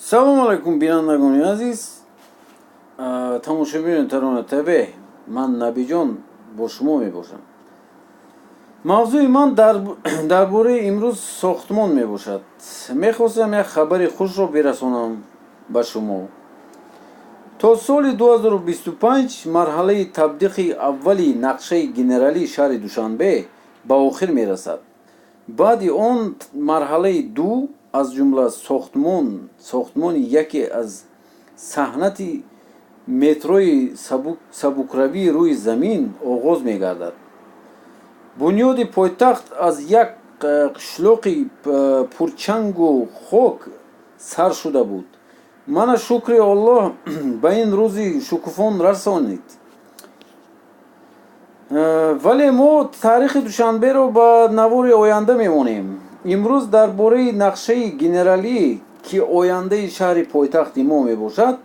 Салому алайкум, бинандагони азиз, тамошобинони Тарона ТВ. Ман Набиҷон бо шумо мебошам. Мавзӯи ман дар бораи имрӯз сохтмон мебошад. Мехостам як хабари хушро бирасонам ба шумо. То соли 2025 марҳалаи татбиқи аввали нақшаи генералии шаҳри Душанбе ба охир мерасад. Баъди он марҳалаи ду, аз ҷумла сохтмони яке аз саҳнати метрои сабукравии рӯи замин оғоз мегардад. Бунёди пойтахт аз як қишлоқи пурчангу хок сар шуда буд. Мана, шукри Аллоҳ, ба ин рӯзи шукуфон расонид. Вале мо таърихи Душанберо ба навори оянда мемонем. Имрӯз дар бораи нақшаи генералӣ, ки ояндаи шаҳри пойтахти мо мебошад,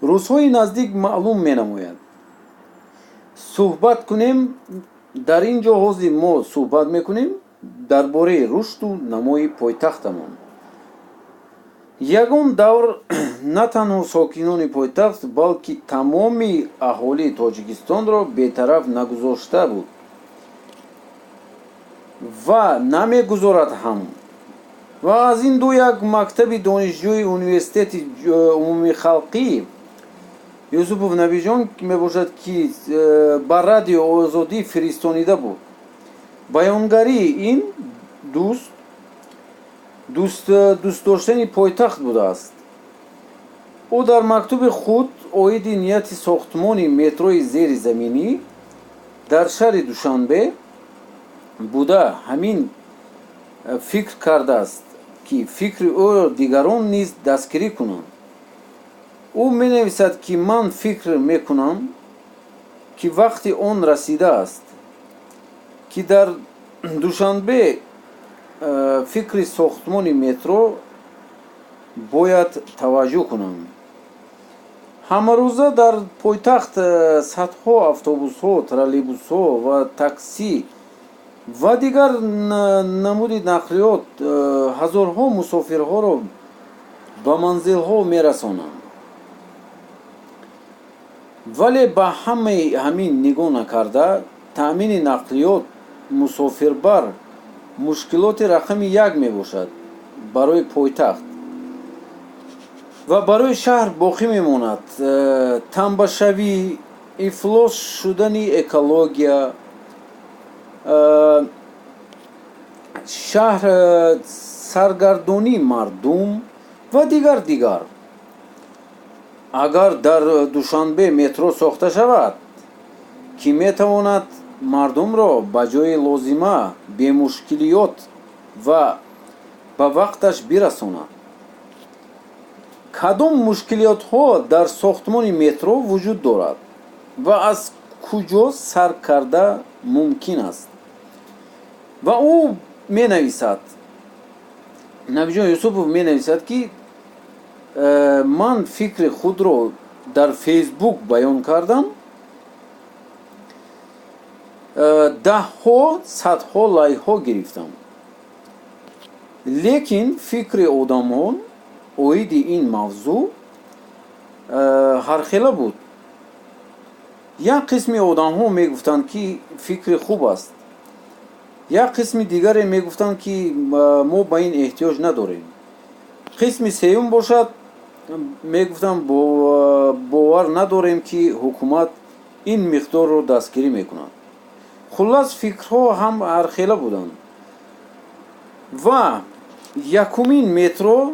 рӯзҳои наздик маълум менамояд, суҳбат кунем. Дар ин ҷо ҳозир мо суҳбат мекунем дар бораи рушду намои пойтахтамон. Ягон давр на танҳо сокинони пойтахт, балки тамоми аҳолии Тоҷикистонро бетараф нагузошта буд ва намегузорад ҳам. Ва аз ин ду як мактаби донишҷӯи университети умумихалқӣ Юсупов Набиҷон мебошад, ки ба Радио Озодӣ фиристонида буд. Баёнгарии ин дӯст доштани пойтахт будааст. Ӯ дар мактуби худ оиди нияти сохтмони метрои зеризаминӣ дар шаҳри Душанбе буда, ҳамин фикр кардааст, ки фикри ӯро дигарон низ дастгирӣ кунанд. Ӯ менависад, ки ман фикр мекунам, ки вақти он расидааст, ки дар Душанбе фикри сохтмони метро бояд таваҷҷӯҳ кунанд. Ҳамарӯза дар пойтахт садҳо автобусҳо, троллейбусҳо ва таксӣ ва дигар намуди нақлиёт ҳазорҳо мусофирҳоро ба манзилҳо мерасонанд. Вале ба ҳамаи ҳамин нигоҳ накарда, таъмини нақлиёт мусофирбар мушкилоти рақами як мебошад барои пойтахт ва барои шаҳр боқӣ мемонад. Тамбашавӣ, ифлос шудани экология, шаҳр, саргардонии мардум ва дигар дигар. Агар дар Душанбе метро сохта шавад, ки метавонад мардумро ба ҷои лозима бемушкилиёт ва ба вақташ бирасонад. Кадом мушкилиётҳо дар сохтмони метро вуҷуд дорад ва аз куҷо сар карда мумкин аст? Ва ӯ менависад, Набиҷон Юсупов менависад, ки ман фикри худро дар Фейсбук баён кардам, даҳҳо, садҳо лайкҳо гирифтам, лекин фикри одамон оиди ин мавзӯъ ҳархела буд. Як қисми одамҳо мегуфтанд, ки фикри хуб аст, як қисми дигаре мегуфтанд, ки мо ба ин эҳтиёҷ надорем, қисми сеюм бошад, мегуфтанд, бовар надорем, ки ҳукумат ин миқдорро дастгирӣ мекунад. Хуллас, фикрҳо ҳам ҳархела буданд. Ва якумин метро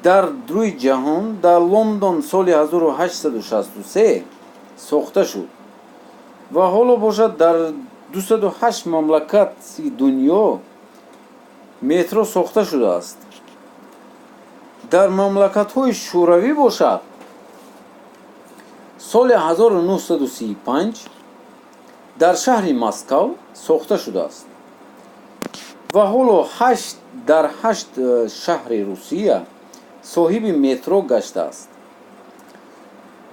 дар рӯи ҷаҳон дар Лондон соли 1863 сохта шуд ва ҳоло бошад, дар 208 мамлакати дунё метро сохта шудааст. Дар мамлакатҳои Шӯравӣ бошад, соли 1935 дар шаҳри Москав сохта шудааст ва ҳоло дар ҳашт шаҳри Русия соҳиби метро гаштааст.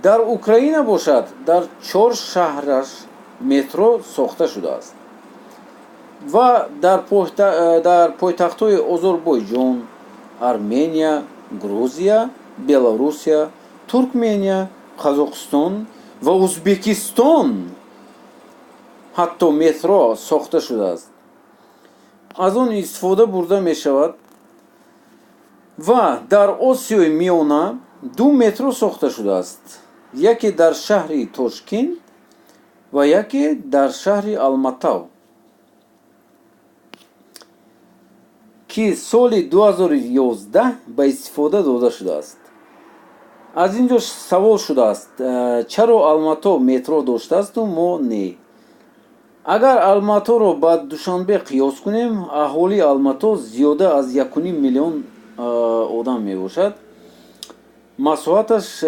Дар Украина бошад, дар чор шаҳраш метро сохта шудааст ва дар пойтахтҳои Озарбойҷон, Армения, Грузия. Белоруссия, Туркмения, Қазоқистон ва Узбекистон ҳатто метро сохта шудааст, аз он истифода бурда мешавад. Ва дар Осиёи Миёна ду метро сохта шудааст: яке дар шаҳри Тошкент ва яке дар шаҳри Алматав, ки соли 2011 ба истифода дода шудааст. Аз ин ҷо савол шудааст, чаро Алмато метро доштаасту мо не? Агар Алматоро ба Душанбе қиёс кунем, аҳолии Алмато зиёда аз 1,5 миллион одам мебошад, масоҳаташ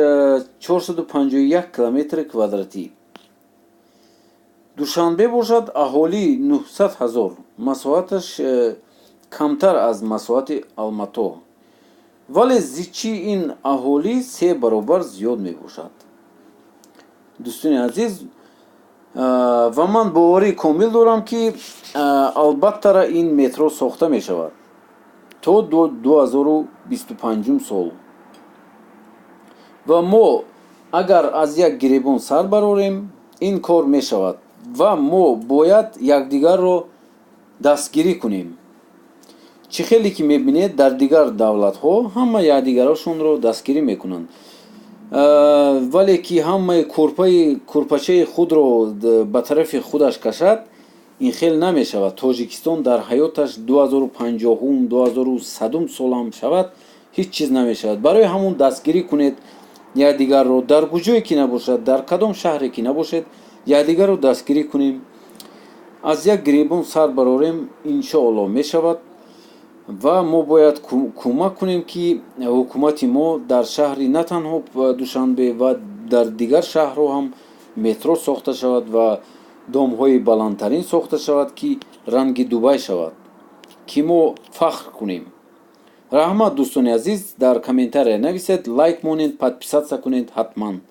451 километри квадратӣ. Душанбе бошад, аҳолии 900 ҳазор, масоҳаташ камтар аз масоҳати Алмато, вале зичии ин аҳолӣ се баробар зиёд мебошад. Дӯстони азиз, ва ман боварии комил дорам, ки албаттара ин метро сохта мешавад то 2025 сол. Ва мо агар аз як гиребон сар барорем, ин кор мешавад. Ва мо бояд якдигарро дастгирӣ кунем. Чӣ хеле ки мебинед, дар дигар давлатҳо ҳама якдигарашонро дастгирӣ мекунанд, вале ки ҳамаи кӯрпаи кӯрпачаи худро ба тарафи худаш кашад, ин хел намешавад. Тоҷикистон дар ҳаёташ 2050-ум, 2100-ум солам шавад, ҳеҷ чиз намешавад. Барои ҳамун дастгирӣ кунед якдигарро, дар куҷое ки набошад, дар кадом шаҳре ки набошед, якдигарро дастгирӣ кунем, аз як гиребон сар барорем, иншоалло мешавад. Ва мо бояд кӯмак кунем, ки ҳукумати мо дар шаҳри на танҳо Душанбе ва дар дигар шаҳрҳо ҳам метро сохта шавад ва домҳои баландтарин сохта шавад, ки ранги Дубай шавад, ки мо фахр кунем. Раҳмат, дӯстони азиз. Дар комментария нависед, лайк монед, подписаться кунед ҳатман.